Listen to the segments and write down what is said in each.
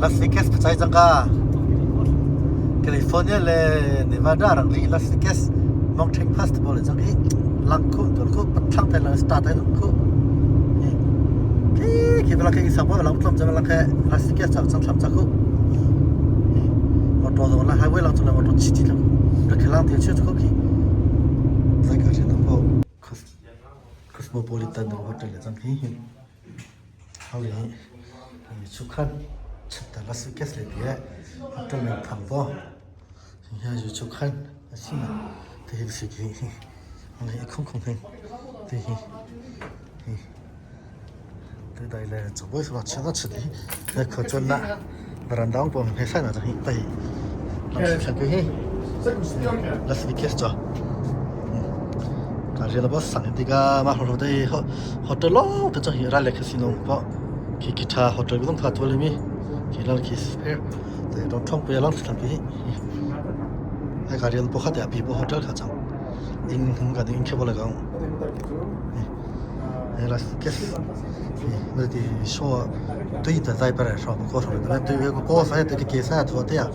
Las Vegas pacai cang ka. California le Nevada rang ri Las Vegas Mountain Festival le cang hi lang khu tur khu patthang te lang start ai khu. Khi khi bala khi sang bo lang tlom chang lang khe Las Vegas chang chang thlam chak khu. Motor zong la highway lang chung la motor chi chi lang khu. Rakhelang te chu khu khi. Zai ka chen po Cosmopolitan hotel le cang hi. Hotel lawng te cang hi ral le casino pawh khi khi tha hotel zong tha tual mi khi lal khi fair te dong thong pe lang thlan pi hi ai ka rian pokhat ya pi bo hotel kha chang ing hung ka ding khebol ka he las kes hi ti so tui ta zai par so ko so ta tui ko ko sa te ke sa tho te ya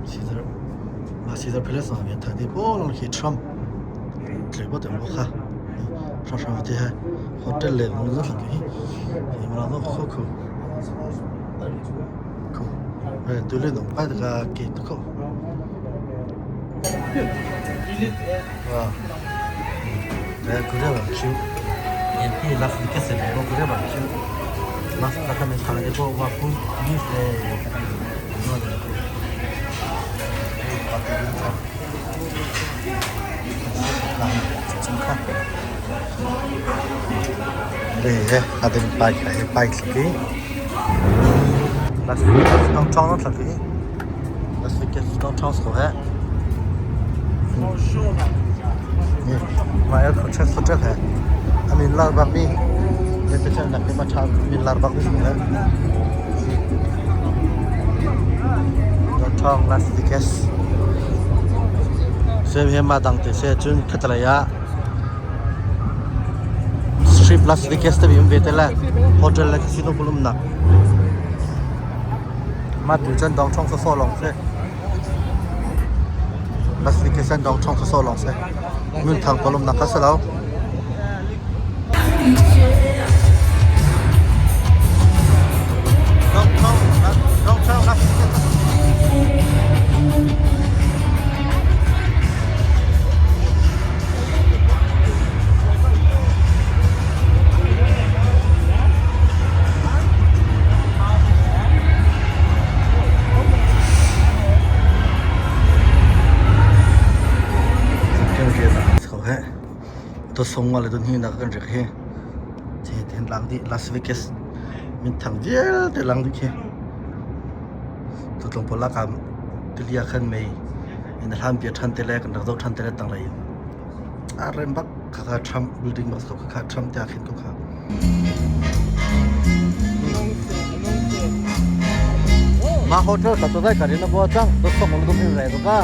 Caesar ma Caesar Palace ma mi tha ti bo long khi Trump tle bo te mo kha Hranghram te he hotel le mong zong hi hi mara no kho kho kho eh tu le nong pa ka ke to kho wa eh Korea barbecue hi Las Vegas le bo Korea barbecue Las la kan thang de bo wa pu beef le no de pa te Las Vegas downtown thla khi Las Vegas downtown ko he Mah hotel hotel he a min lar bak mi le nak hi ma tha min lar bak mi he Downtown Las Vegas Sem he ma dang te se cun khatalei ah Strip Las Vegas timi um ve te le hotel le casino pawl umnak. Mah tu cun downtown sawsawh lawng si. Las Vegas an downtown sawsawh lawng si. Minthang pawl umnak kha si lo. Downtown Las Vegas. Tusung le tun hi na kan rik hi thi then lang di Las Vegas min thang vialte lang dih khi tutlung pawl ah tilia khan mei in hlan bia than te le kan rak zoh than te le tanglei a rem bak khakha Trump building bak so khakha Trump tia khin ko kha Ma hotel ka to dai ka rin bo chang do song lu dum hin re do ka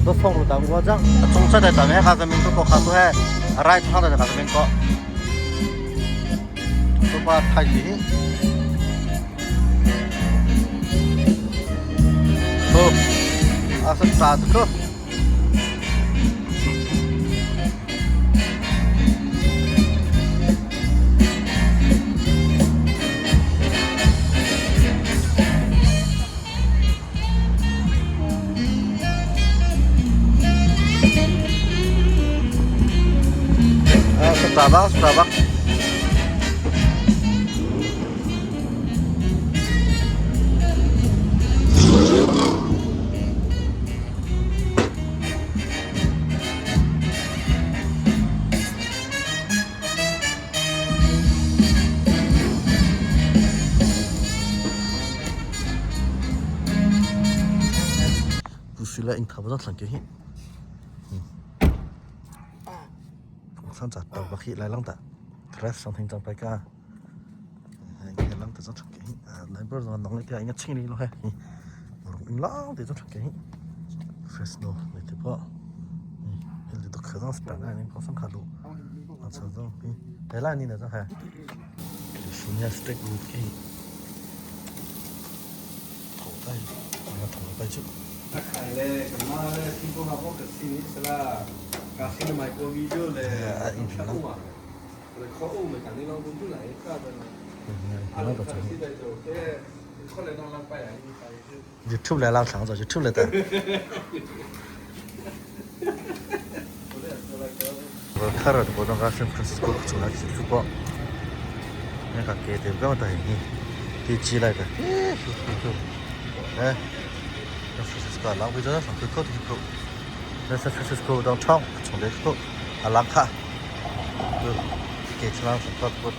do song lu dang bo chang chung cha dai ta me kha zamin ko kha to he right thang da ka zamin ko to pa thai hi Ko a sa ta ko Starbucks, Starbucks. Pusila ing thabo thlang ke hi san cha tau ba khi lai lang ta dress sang thing chang pai ka lang ta chang ke hi lai bor nong le tia inga ching ni lo he rung ing lang te chang ke hi Fresno le te po hel de dok khazang sta na ni ko sang kha lu a cha zong hi te la ni na chang ha California State Road ke hi. Ai, nga thong pai chu. YouTube 来拉长着，YouTube 来的。我看了，我当时 San Francisco 出来去出国，那个给的刚的你，飞机来的，哎，San Francisco 浪费咗上去口去口，那 San Francisco 当场从这口啊浪卡，就给出来上口过去，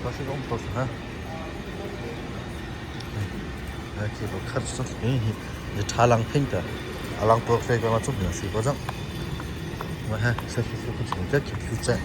我是讲多少哈？哎，这个看着你茶浪喷的，啊浪多飞个嘛，总不能水保证。我看 San Francisco 从这去去整。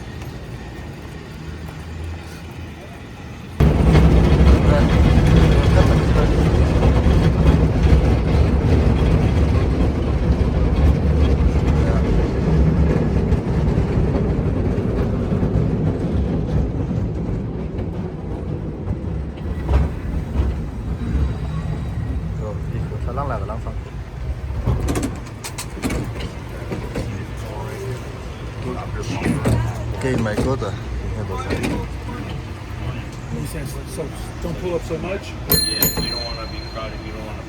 给美国的，应该都是。 So don't pull up so much. Yeah, you don't want to be crowded. You don't want to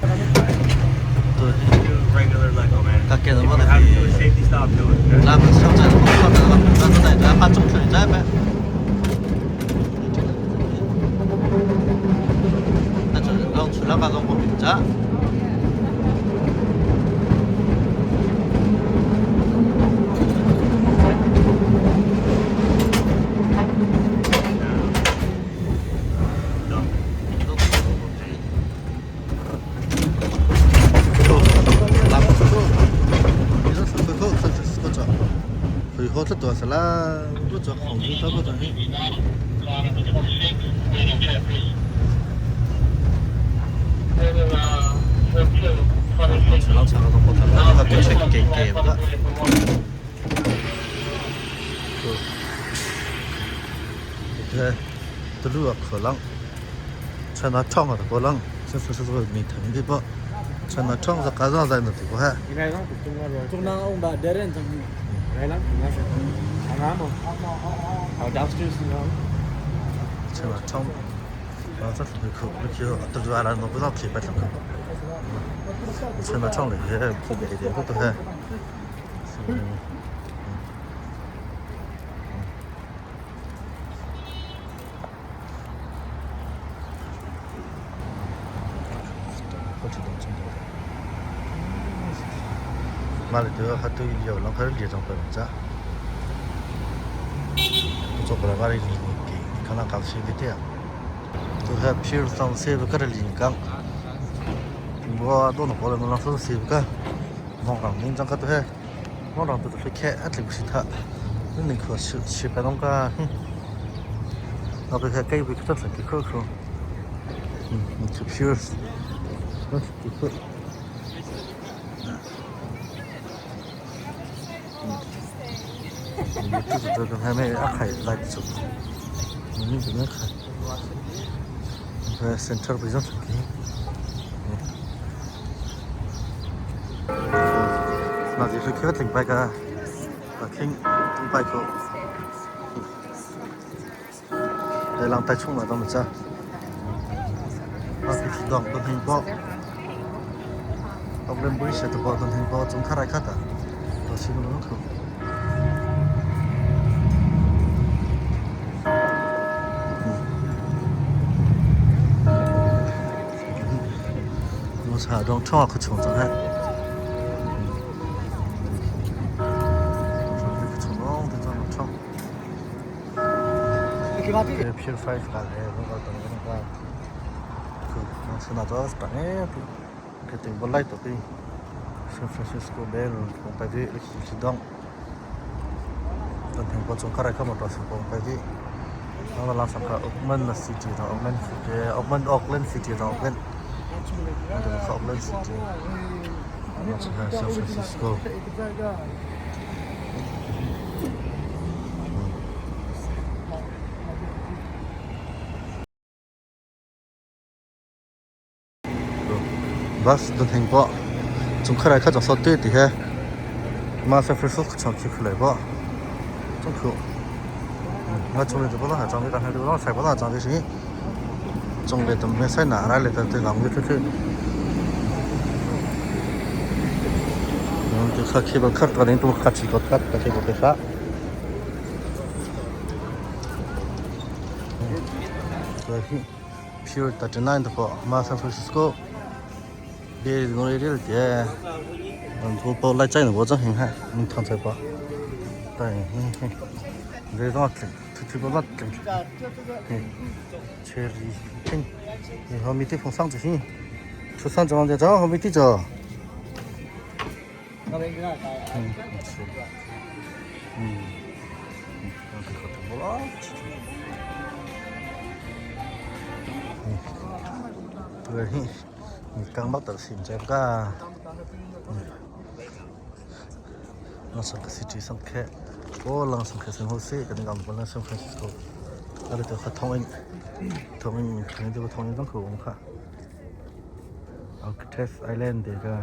对， do regular Lego, man. 他给 If 的 you 我的 have to do a safety stop, do it. Okay? 咱们上这上这咱们在咱把中水在呗。那这让出来把中国名字。 回好出多少啦？我做红酒多不多？ 老长个都冇得，佢出几几个。对，都路可能，穿那长个的可能，这是是个没疼的不？穿那长是干啥在那的不还？ Trung ông bà Darren trong 穿那长，啊，这是口，那就都是阿拉弄不到皮白上口。穿那长的也普遍一点，不都还？ mà lại được hạt tôi nhiều lắm phải liệt trong phần ra tôi cho bà đi cái khả năng cảm xúc thế à tôi thấy phía sau xe với cái liền căng我都能过来，能让手洗个，弄上领张个对，弄上都是开，俺这不是他，你那可吃吃白弄个，那个还改不可这个可可，嗯，你去皮尔，那是可。 这这个还没开来做，你这边看，这 center 比较出名。那就是开停摆个，停停摆个，để làm tay chung là tao mình ra. Nó thì động tuần hình bộ. Ông lên bưởi sẽ tập bộ tuần hình bộ chúng khá là khát à. Đó xin nó không. 我操，这可穷着还。Pier 5 ka le go ga to ga ku na to pa ne ke te bolai to pi San Francisco Bay ko pa di le ki dong ton theng po chung kara ka mo to sa ko pa di na la sa ka Oakland City to Oakland City Oakland Oakland City to Oakland na Oakland City San Francisco. Bus đun hình bộ chúng khởi lại khá trong số tuyết thì he mà sẽ phải xuất chọn khi khởi bộ chúng khử mà chúng mình thì bắt đầu chọn cái này nó phải bắt đầu chọn cái gì chúng mình tụi mình sẽ nã ra để tự làm cái thứ 就看基本看到人都看几个看看这个别啥。Pier 39 的话，马 San Francisco，别我一点点，我包来载的我真很嗨，你躺在包，对，这种出去不拉整，确实挺，你后面这风上这些，出上这往这走，后面这走。 刚没得现在个，我上个星期上课，我啷上课生活是跟你讲不能上课是说，那个就和同一同一同这个同一种口文化。Alcatraz Island 这个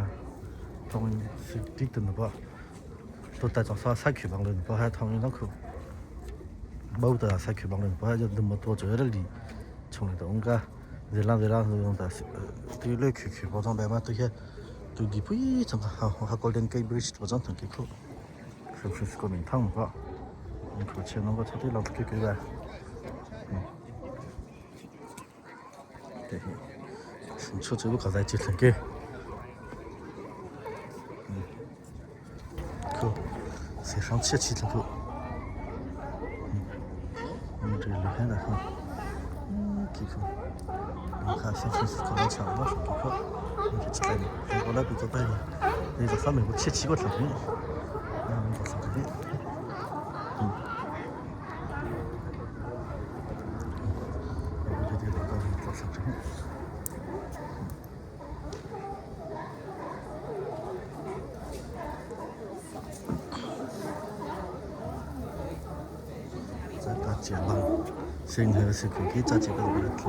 同是地的那个，都带着啥赛区帮的，包还同一种口，没得赛区帮的，包还就那么多这里，从来都个。热浪热浪是用的，对来去去包装白嘛，对些对地不一种好，还搞点给不是包装成给口，是不是是个名堂吧？你口气弄个彻底老子给给呗，对，你出这个搞在就成给，口，谁上七七成口，这厉害的很，几口。看，先去可能抢到手不错，你去吃点，我那比较带那个上面我切七个小瓶，那个小瓶，我这这个个小瓶。再打结了，现在是可以炸几个过来吃。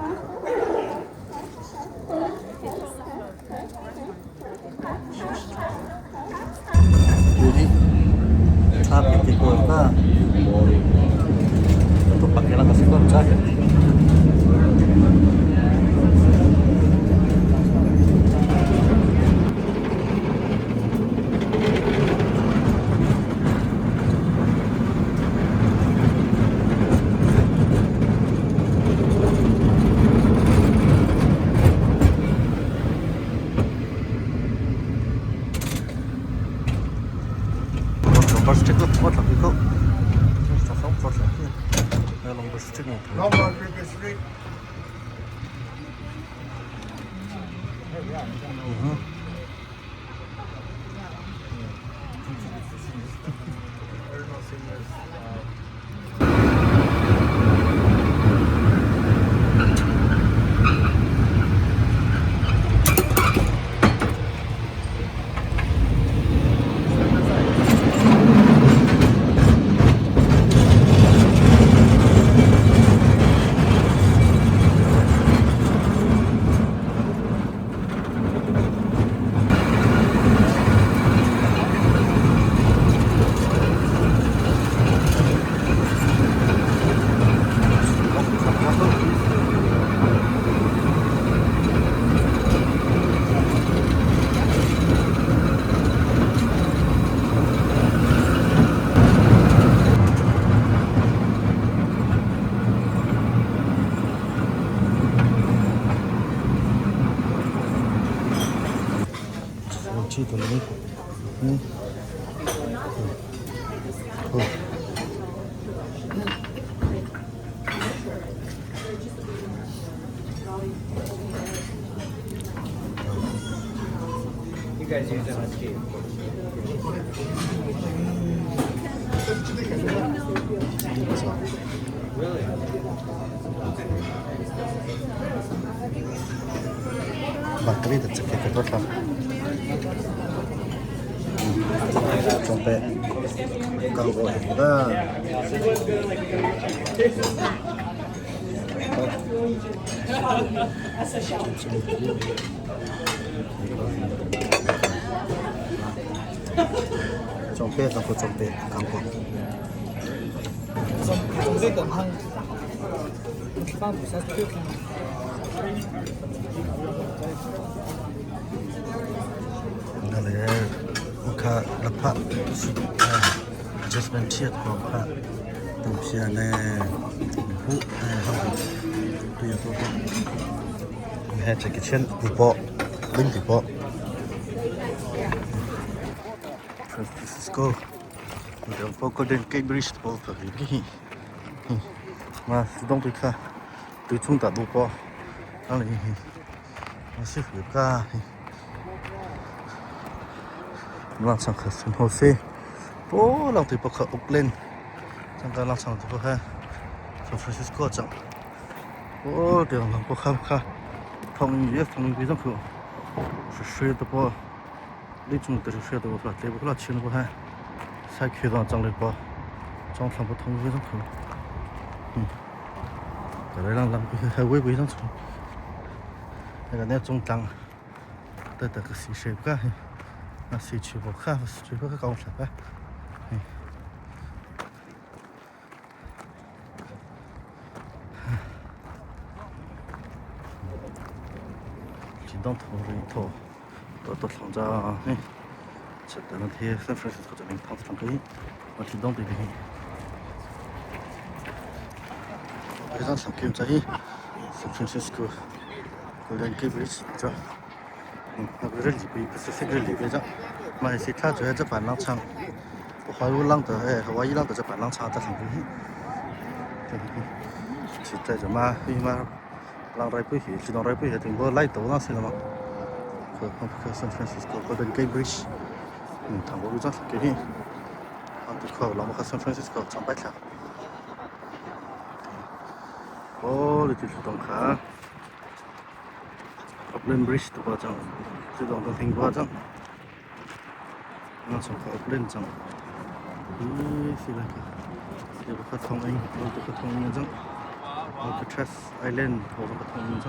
You guys use MSG, of course. Really? 玛格丽特这个多少？准备刚过的。装备包括装备刚过。那里我看那怕 adjustment 贴的话，东西呢，不，哎，对呀，多多。你看这个钱不包，零不包。San Francisco, un poco de Cambridge 包可以。嘛，自动对看，对冲大不包，那里，我是回家。浪上可 San Jose，不，浪对不可 Oakland，这个浪上对不可 San Francisco 这，哦，对，浪不可不可，同也同非常可，是水的不，你从这是水的不，这不可能吃不还，才去到长的不，长上不同非常可，这来让浪还微微上冲，那个那种当，得得个水水不干。那水渠不看，水不看高出来。今当头里头，都都躺着啊！嘿，这等天三分是这边躺着可以，我听到对对。非常想跟在 San Francisco Golden Gate Bridge 这。那个是里边，不是这个里边这，嘛是他主要这板浪场，华有浪的哎，华一浪的这板浪场在上边。是在这嘛，伊嘛浪来不去，是浪来不去，顶多来多那些了嘛。可可 San Francisco Golden Gate Bridge，唐国路上给你，啊，都靠老木 San Francisco 长白桥。哦，你就是东卡。Oakland Bridge 的话，这这种都挺夸张。那从 Oakland 这，咦，是那个，这个可通明，这个通明这，Alcatraz Island 这个通明这，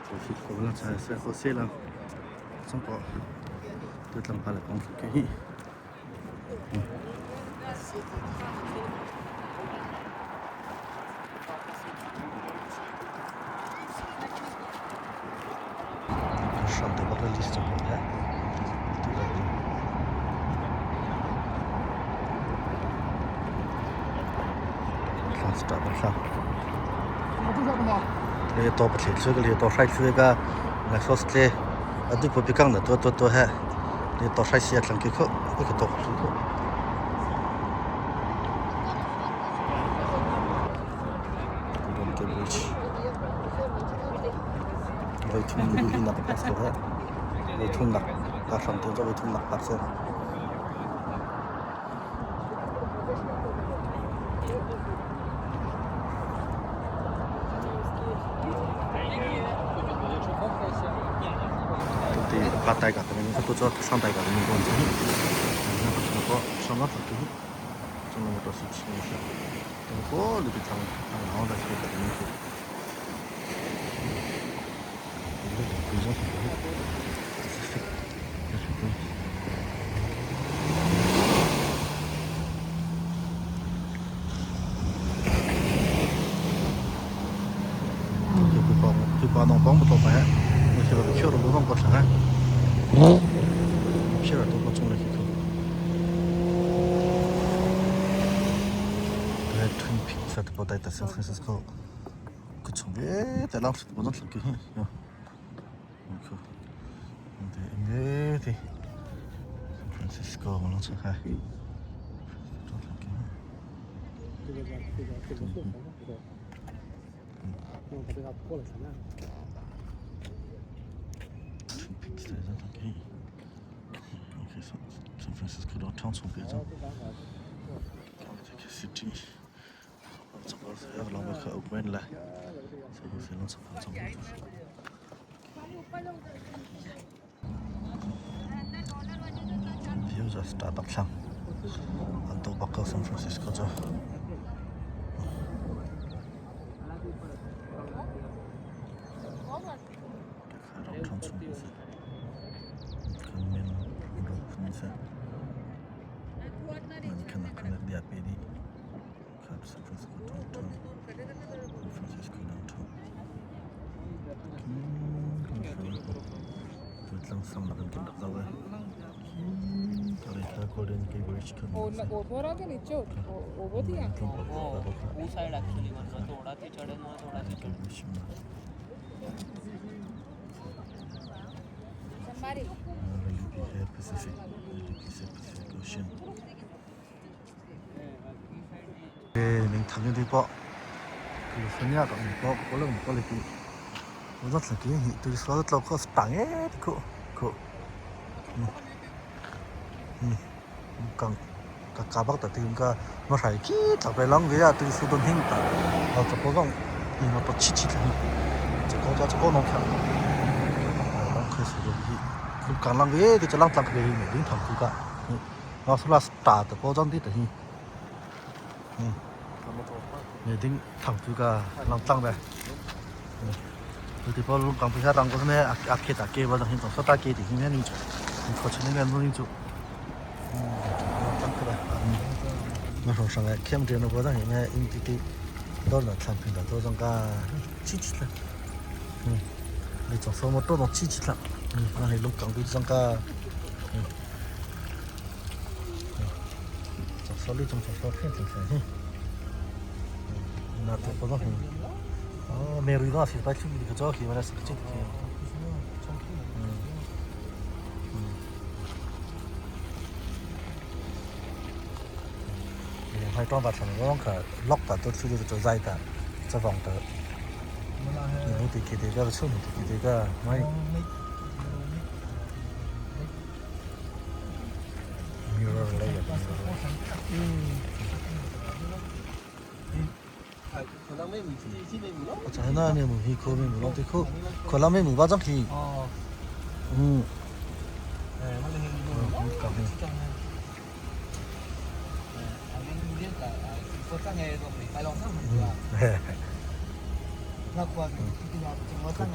就是可能在圣何塞了，中国对咱们来讲是可以。上头把个历史好看，对吧？上次找不上，那多不清楚个，那多晒出一个，来说是的，啊对不比讲的多多多还，那多晒些成几口，那个多不清楚。Voi thum li nak pas ko ha voi thum nak ka hram te voi thum nak pas so ti pa tai ka te ni to cho sang tai ka ni bon chi ni ko ko sang na tu chung mo to si chi ni to ko lu ti chang na da chi ka ni ko Twin Peaks at the San Francisco. San Francisco San Francisco downtown City. Views of Starbucks lang. Anto baka San Francisco cho. Downtown. Downtown. San Francisco downtown. Tlang sang nak kan rak zau ai. Golden Gate Bridge kan. Two side actually થોડાથી ચડે ને થોડાથી ચડે. Pacific, Pacific Ocean. 明头嗰啲波，佢分一個唔波，嗰兩唔波你見，我得曾經對所有做個等嘅，佢佢，嗯嗯，càng cả bắc tại tìm cả nó phải kí tập về lăng cái à từ số tuần hình ta nó tập có vòng thì nó tập chi chi thì chỉ có cho có nó khác lăng khởi sử dụng thì cũng càng lăng cái thì cho lăng tăng cái mình đến thằng cứ cả nó số là ta tập có trong tí thì mình đến thằng cứ cả lăng tăng về thì bao lúc càng phải lăng có này à kia ta kia bao giờ hiện tại số ta kia thì hiện nay mình có chuyện này mình chủ 我说上来看不见那个人，现在因滴滴到那产品的都种个机器了，嗯，你做什么都种机器了，嗯，那你弄港币种个，嗯，做啥你种做啥骗子噻，那都不种，哦，没有那是把手机个照片，我来是个这个。hay trong vạt sản phẩm cả lóc cả tôi sử dụng cho dây cả cho vòng tờ những cái cái cái số những cái cái mấy mirror layer 我在那面母去可面母老对可可那面母巴掌去，嗯，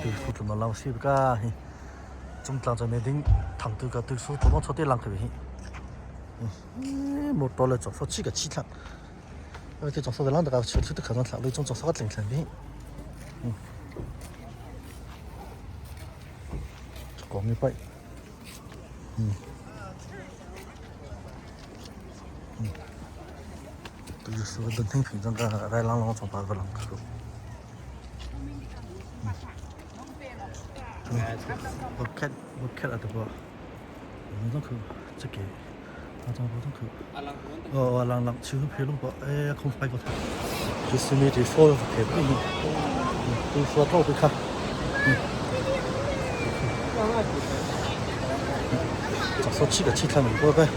对数怎么老师个，中当在面顶糖都个对数怎么出的浪可别，嗯，没到了做说几个气场，而且做说的浪这个出出的可能场，那种做说个正常的，嗯，讲一摆，嗯，嗯，对数能听平常个来浪浪做八个浪口。我看我看了的不，我种口这个，我种我种口，哦，浪浪，秋风陪龙不，哎，空白个他，就是没得说陪不你，都说到不看，嗯，早说七个七天没过呗，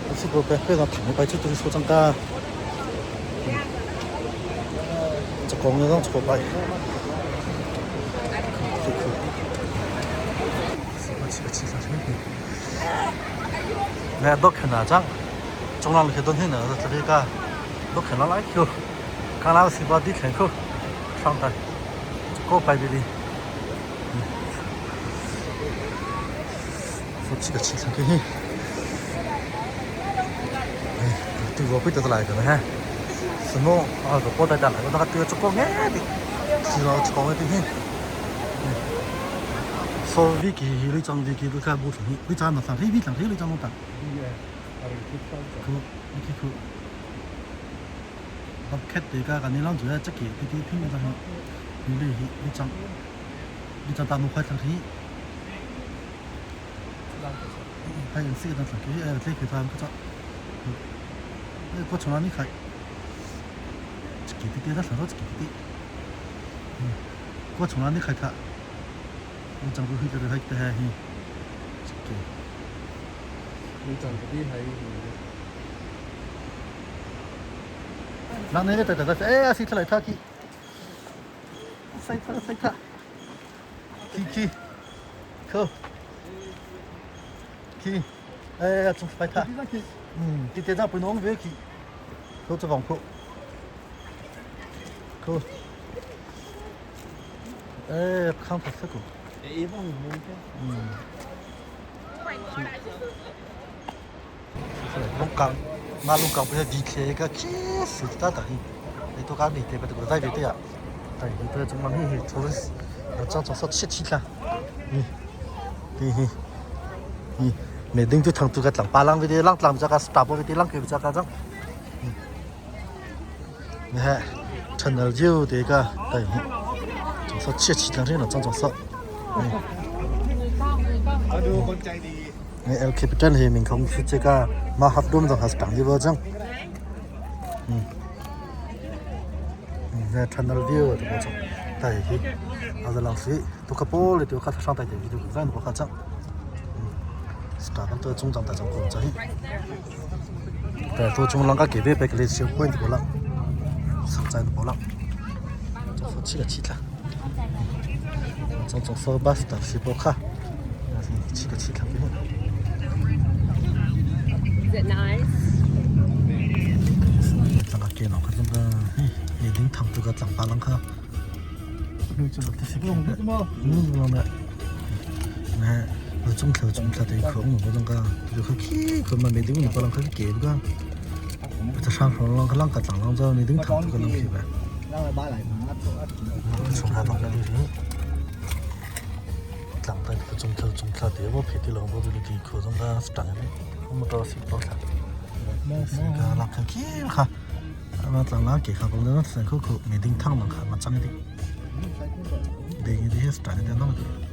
不是过呗，非常便宜，白就都是说涨价，这光那种错白。nè đốt khẩn là chắc trong lòng thì tuần thế nữa rồi cái đốt khẩn nó lại kiểu càng lao xí bao đi khẩn khu xong rồi có bài bị đi số chỉ cái chỉ cái tôi vừa biết được lại rồi ha什么啊个波带带来，我那个对做工哎的，是咯做工的嘿。所以佢你装啲佢都睇冇同你装那啥，你你装你装弄得。佢你去佢，我看大家个你啷做啊？这个这个拼个啥？你你你装，你装大木块头去。还有四个张佢哎，这个他们个装，哎，我从哪里开？一个滴滴，他上头一个滴滴，嗯，我从哪里开他？你装过去就是还还嘿，一个。你赚嗰啲喺那那个对对对，哎呀，谁出来他去？谁他谁他？去去，去，去，哎呀，总是白他。嗯，啲啲张不弄别去，去这房库，去，哎，看不这个。嗯。龙岗，马龙岗不是地铁一个，开始大大的， Tu ka mi te pa tu zai ve te ya. Tai hi te chung lam hi hi tourist chang chong sot shit shit la. Hi hi hi hi me ding tu thang tu ka tlang pa lang ve te lang tlang cha ka stop ve te lang ke cha ka chang. Ni he channel view te ka tai hi chong sot shit shit lang ri na chang chong sot. El Capitan hi min khong su che ka ma hap dum dong has tang ji bo chang. Tunnel view te bo chang. Tai hi a lang si tu ka pol tu ka sang tai te video zan bo kha chang. Star kan to chung chang ta chang ko cha hi. Tai to chung lang ka ke ve pe ke le siu point bo lang. Sang chai bo lang. Chong so chi ka chi tla. Chong chong so bus ta si bo kha. Chi ka chi tla Is it nice? Tlang ka ke no ka chung ka hi ni ding thang tu ka tlang pa lang kha. 那我中头中头对口，我那个就去去，可嘛没得我不啷个去给个，这上头啷个啷个脏啷着，没得头这个啷去呗。从他那个里头，脏的中头中头对我赔的了，我这里给口中个是脏的，我们到是多少？个啷个去哈？嘛脏啷给哈，不能生口口没得汤啷个嘛脏的，对，你这些是脏的啷个？